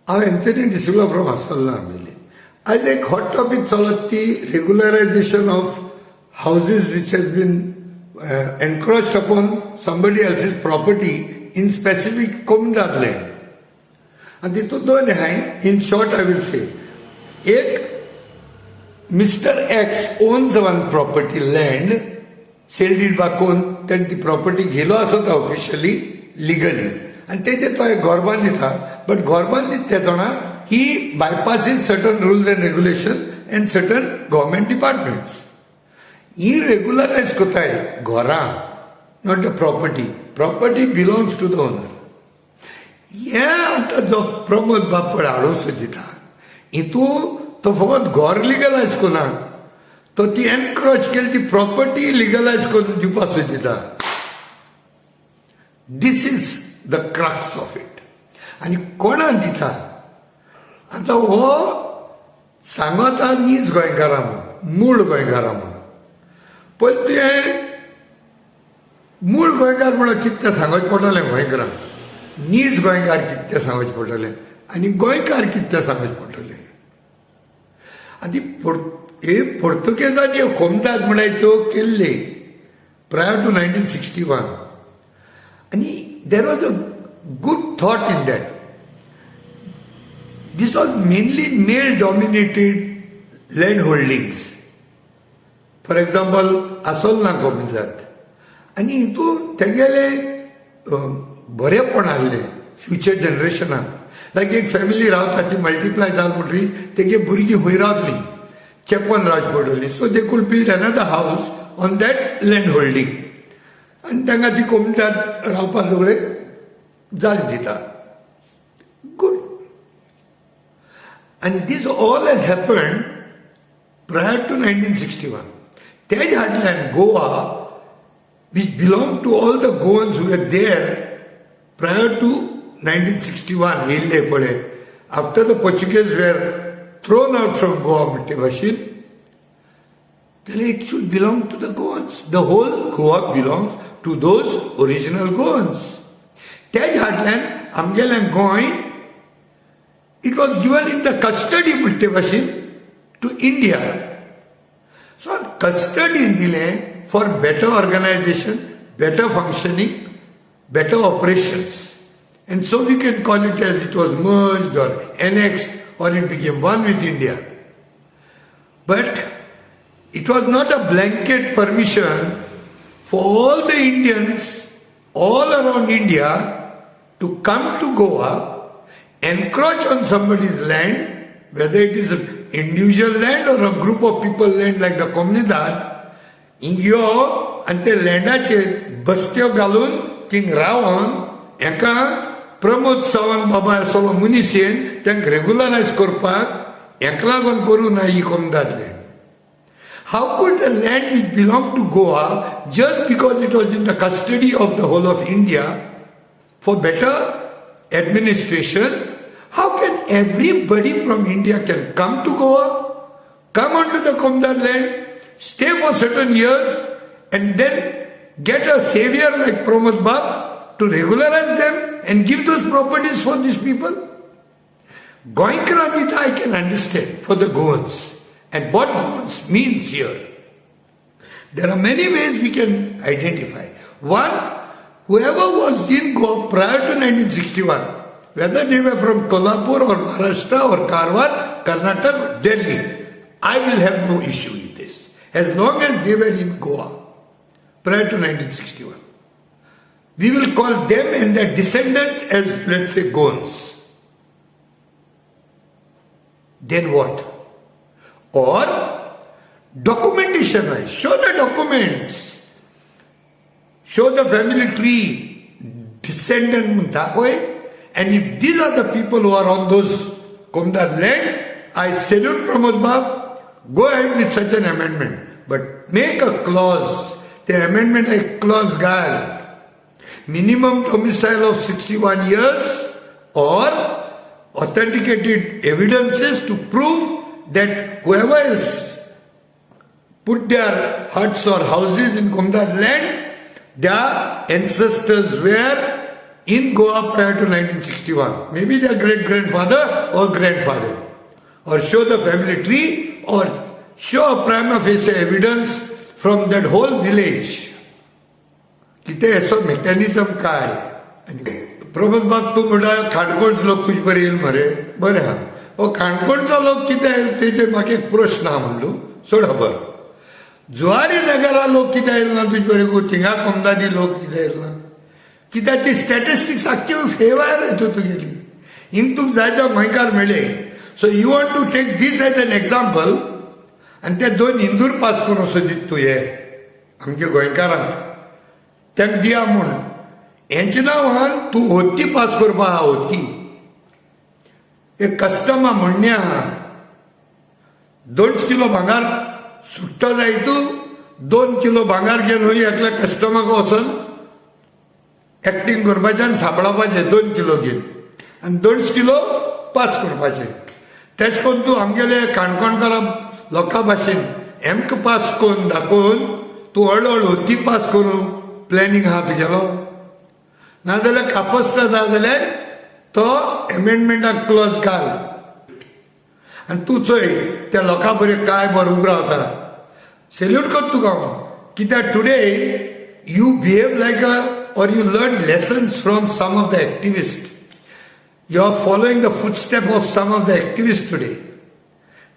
हांव Anthony D'Silva from आसोल्ला आमिले. आयज एक हॉट टॉपीक चलत ती regularisation of houses which has been encroached upon somebody else's property in specific Comunidade land. आनी तितूंत दोन आहाय. In short, I will say, एक Mister X owns one property, land, sale deed दाखोवन तेणी ती प्रॉपर्टी घेयलो आसता ऑफिशियली, लिगली, आनी तेजेर तो एक घर बांदिता. बट घर बांदित तेदोणा he bypasses certain rules and regulation and certain government departments. ही रेगुलरायज कोताय घरां, not the property. Property belongs to the owner. हें आतां जो प्रमोद बाब पळय हाडूंक सोदिता, हितून तो फकत घर लिगलायज करना, तो ती एनक्रोच केली ती प्रॉपर्टी लिगलायज करून दिवपाक सोदिता. This is the crux of it. आनी कोणाक दिता आतां हो सांगता नीज गोंयकारां म्हणून, मूळ गोंयकारां म्हणून. पयलीं तुवें मूळ गोंयकार म्हणून कितें तें सांगचें पडटलें गोंयकारांक, नीज गोंयकार कितें तें सांगचें पडटलें आनी गोंयकार कितें तें सांगचें पडटलें. आनी हे पोर्तुगेजांनी ह्यो कोमदाद म्हळ्यार त्यो केल्ले prior to 1961 आनी there was a good thought in that. This was mainly male dominated land holdings. For example, आसोल्ला कोमिदाद आनी हितून तेगेले बरेंपण आहलें फ्युचर जनरेशनाक. लायक एक फॅमिली रावता, ती मल्टिप्लाय जाल म्हणटरी तेगे भुरगीं खंय रावतलीं? चेपन रावची पडटली. So they could build another house on that land holding आनी तांकां ती कोमिदाद रावपाक सगळे जाग दिता. गुड. आनी this all has happened prior to 1961. तेज हाडल्यान Goa, which belonged to all the Goans who were there prior to 1961, येयल्ले पळय, after the Portuguese were thrown out from Goa म्हणटे भाशेन, जाल्यार it should belong to the Goans. The whole Goa belongs to those original Goans. तेज हाडल्यान आमगेलें Goa, it was given in the custody म्हणटे भाशेन to India. So custody दिलें for better organization, better functioning, better operations. And so we can call it as it was merged or annexed or it became one with India. But it was not a blanket permission for all the Indians all around India to come to Goa, encroach on somebody's land, whether it is individual land or a group of people land like the Comunidad, यो आनी ते लँडाचेर बस्त्यो घालून thing रावन हेका प्रमोद सावंत बाबा असलो मनीस येवन तांकां रेगुलरायज करपाक हेका लागून करूं ना ही कोमदाद land. How could the land which belonged to Goa, just because it was in the custody of the whole of India for better administration, how can everybody from India can come to Goa, come onto the Comunidade land, stay for certain years, and then get a savior like Pramod Bab to regularize them and give those properties for these people? गोंयकारां दिता, I can understand for the Goans. And what Goans means here? There are many ways we can identify. One, whoever was in Goa prior to 1961, whether they were from Kolhapur or Maharashtra or Karwar, Karnataka, Delhi, I will have no issue with this, as long as they were in Goa prior to 1961. We will call them and their descendants as, let's say, Goans. Then what? Or documentation wise, show the documents, show the family tree, descendant म्हूण दाखय, and if these are the people who are on those Comunidade land, I salute Pramod Bab, go ahead with such an amendment. But make a clause, the amendment a clause घाल, minimum domicile of 61 years or authenticated evidences to prove that whoever has put their huts or houses in Comunidade land, their ancestors were in Goa prior to 1961. Maybe their great grandfather or grandfather. Or show the family tree or show a prima facie evidence from that whole village. कितें हेचो mechanism काय? आनी प्रमोद बाब, तूं म्हणटा काणकोणचो लोक तुजे बरें येयल मरे, बरें आहा. हो काणकोणचो लोक कितें येयल तेजेर म्हाका एक प्रश्न आहा म्हणटू चड खबर. जुवारी नगरा लोक कितें येयल ना तुजे बरें? थिंगा कोमदादी लोक कितें येयल ना कित्याक? ती स्टॅटिस्टिक्स आख्खी हेवायर येता तुगेली. हिंग तुका जायते गोंयकार मेळ्ळे. So you want to take this as an example आनी ते दोन इंदूर पास करून असो दित तूं हे आमच्या गोंयकारांक तांकां दिया म्हूण हेंचे नांवान तूं हत्ती पास करपा आहा. हत्ती एक कस्टमा म्हणणें आहा, 2 किलो भांगार सुट्टो जाय तूं 2 किलो भांगार घेवन खंय एकल्या कस्टमाक वचोन एक्टींग करपाचें आनी सांबाळपाचें. 2 किलो घेवन आनी 2 किलो पास करपाचें. तेश करून तूं आमगेले काणकोणकारा लोकां भाशेन एमकां पास करून दाखोवन तूं हळू हळू हत्ती पास करूं प्लॅनिंग आहा तुगेलो. नाजाल्यार कापस्ता जाय जाल्यार तो एमेंडमेंटाक क्लॉज घाल आनी तूं चोय त्या लोकां बरें काय बरें उबो रावता. सेल्यूट करता तुका हांव, कित्याक today you behave like a or you learn lessons from some of the activist. You are following the footstep of some of the activist today.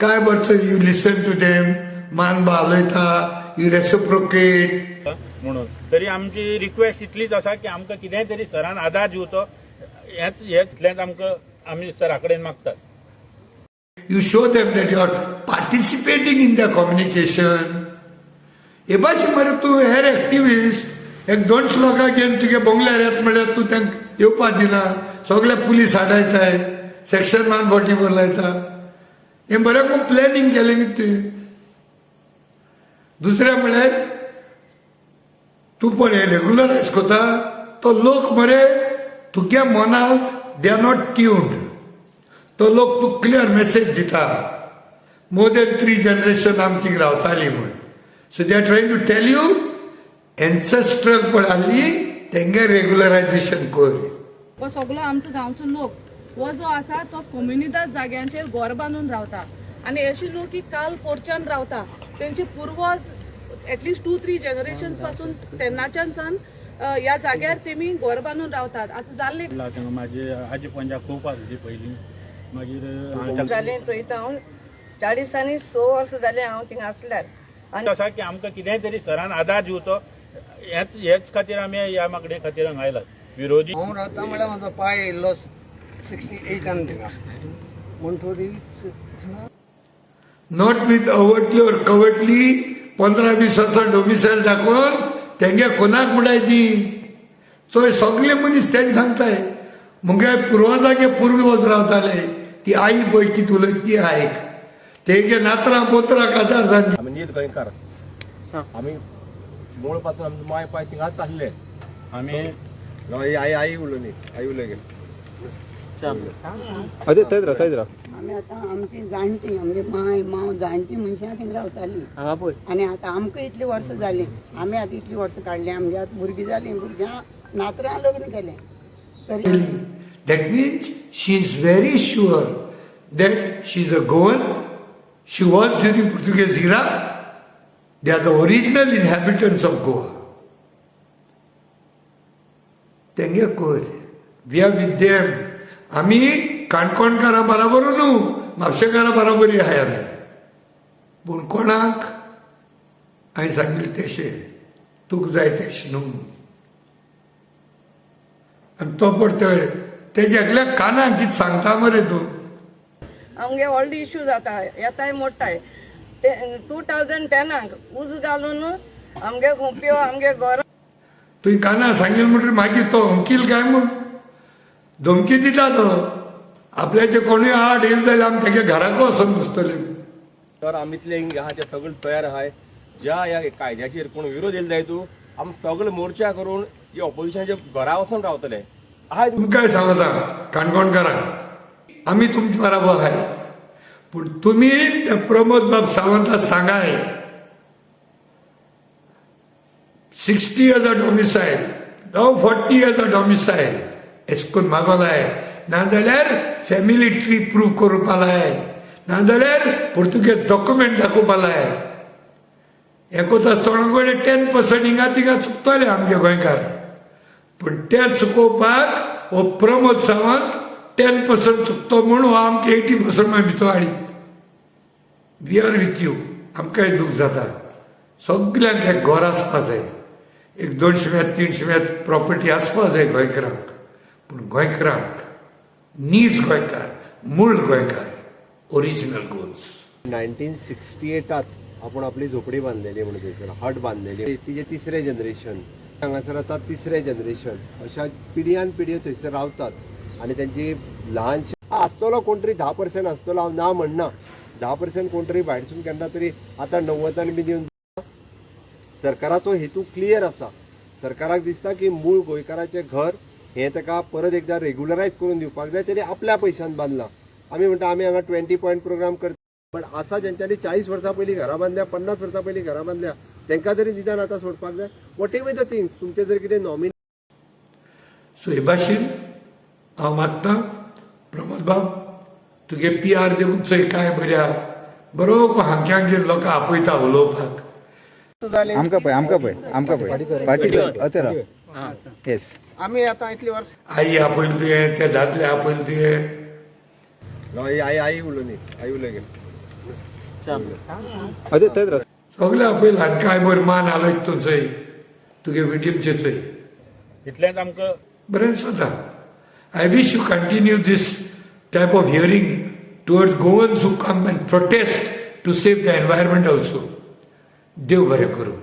काय बरं, you listen to them, मान हालयता, you reciprocate. म्हणून तरी आमची request इतलीच आसा की आमकां कितेंय तरी सरान आदार दिवचो, हेच हेच आमकां आमी सरा कडेन मागतात. You show them that you are participating in the communication. हे भाशेन मरे तूं हेर एक्टिविस्ट एक दोनशे लोकांक घेवन तुगे बंगल्यार येत म्हळ्यार तूं तांकां येवपा दिना, सगळे पुलीस हाडायताय, सेक्शन 144 लायता. हें बरें करून प्लॅनिंग केलें न्ही तुवें. दुसरें म्हळ्यार तूं पळय रेगुलरायज करता तो लोक मरे तुगे मनांत they are not tuned. तो लोक तुका क्लियर मेसेज दिता, मोर देन थ्री जनरेशन आमची रावताली म्हूण. So they are trying to tell you ancestral पळय आहली तेंगे रेगुलरायजेशन कर. हो सगलो आमचो गांवचो लोक हो जो आसा तो कोम्युनिदाद जाग्यांचेर घर बांदून रावता आनी अशी न्हू की काल पोरच्यान रावता. तेंचे पुर्वज एटलिस्ट टू थ्री generations पासून तेन्नाच्यान सावन ह्या जाग्यार तेमी घर बांदून रावतात. आतां जाल्ले थांगा माझे आजी पणजा खूब आसली पयलीं, मागीर हांगच्या जालें चोयता हांव, 46 वर्सां जालें हांव थिंगा आसल्यार आनी आसा की आमकां कितेंय तरी सरान आदार दिवचो, हेच हेच खातीर आमी ह्या मागणे खातीर हांगा आयलात विरोधी. हांव रावता म्हळ्यार म्हाजो पांय येयल्लो 68न थिंगा म्हणटरीच not with overtly or covertly 15-20 वर्सां डोमिसायल दाखोवन तेंगे कोणाक म्हणटाय ती चोय सगळे मनीस तेंच सांगताय, मुगे पुर्वजागे पुर्वज रावताले. ती आई पळय कितें उलयता ती आयक, तेगे नातरां पोत्रां काजार जावन. आमी नीज गोंयकार, आमी मूळ पासून आमचे माय पाय थिंगाच आसले. आमी आई आई आई उलोवनी, आई उलय गे. आमी आतां आमची जाणटी, आमगे माय माव जाणटी मनशां थिंगा रावतालीं आनी आतां आमकां इतलीं वर्सां जालीं, आमी आतां इतलीं वर्सां काडलीं, आमगे आतां भुरगीं जालीं, भुरग्यां नातरां लग्न केलें तरी. That means she is very sure that she is a Goan. She was during Portuguese era. They are the original inhabitants of Goa. तेंगे कर, we are with them. आमी काणकोणकारां बराबर न्हू, म्हापशेकारां बराबरी आहाय आमी. पूण कोणाक हांवें सांगिल्लें तेशें तुका जाय तेशें न्हू. आनी तो पडटय तेज्या एकल्या कानाक कितें सांगता मरे तूं. आमगे व्हडलो इश्यू जाता, येताय मोडटाय. ते 2010नाक उजो घालून आमगे खोंप्यो, आमगे घरां. तुवें काना सांगील म्हणटकीर मागीर तो अंकील काय म्हूण धमकी दिता तो आपल्याचे कोणूय आड येयले जाल्यार आमी तेगे घराक वचोन बसतले. तर आमी इतले हिंग आहा ते सगळे तयार आहाय. ज्या ह्या कायद्याचेर कोण विरोध येयले जाय तूं आमी सगळे मोर्चा करून हे ऑपोजिशनाच्या घरा वचून रावतले आहाय. तुमकांय सांगता काणकोणकारांक, आमी तुमचे बराबर आहाय, पूण तुमी त्या प्रमोद बाब सावंता सांगाय, 60 as a domicile, now 40 as a domicile. एशें करून मागोलाय, नाजाल्यार फॅमिली ट्री प्रूव करुपा लाय, नाजाल्यार पुर्तुगेज डॉक्युमेंट दाखोवपा लाय. हें कोता आसतना कडेन 10% हिंगा थिंगा चुकतले आमचे गोंयकार, पूण ते चुकोवपाक हो प्रमोद सावंत 10% चुकतो म्हूण हो आमकां 80% मागीर भितर हाडी. We are with you. आमकांय दूख जाता. सगल्यांक एक घर आसपा जाय, एक 200 मेत 300 मेत प्रॉपर्टी आसपा जाय गोंयकारांक. पूण गोंयकारांक नीज गोंयकार, मूळ गोंयकार, ओरिजिनल गोवन्स. 1968त आपूण आपली झोपडी बांदलेली म्हणून, थंयसर हट बांदलेली. तिजे तिसरें जनरेशन हांगासर आतां, तिसरें जनरेशन अशा पिढयान पिढयो थंयसर रावतात आनी तेंची ल्हानशी आसतलो कोण तरी 10% आसतलो, हांव ना म्हणना. 10% कोण तरी भायरसून केन्ना तरी आतां 90 बी दिवन. सरकाराचो हेतू क्लियर आसा. सरकाराक दिसता की मूळ गोंयकाराचें घर हें ताका परत एकदां रेग्युलरायज करून दिवपाक जाय. तेणी आपल्या पयशान बांदलां. आमी म्हणटा, आमी हांगा 20 पॉयंट प्रोग्राम करता, पण आसा ज्यांच्यानी 40 वर्सां पयलीं घरां बांदल्या, 50 वर्सां पयलीं घरां बांदल्या, तांकां तरी निदान आतां सोडपाक जाय. What ever the things, तुमचें जर कितें नॉमिनी सो हे भाशेन हांव मागता, प्रमोद बाब, तुगे पी आर दिवन चोय काय बऱ्या बरो हांगचे लोकां आपयता उलोवपाक. आमकां पळय, आमकां पळय, आमकां पळय. फाटी अते राव. येस. आमी आतां इतली वर्स आई आपयली तुवें, ते दादले आपयले तुवें. आई, आई उलोवनी, आई उलय गे. अते थंयच राव. सगळे आपयले आनी काय बरें मान हालयत तूं चोय तुगे विडियोचे चोय. इतलेंच आमकां. बरें जाता. I wish you continue this type of hearing towards Goans who come and protest to save the environment also. देव बरें करूं.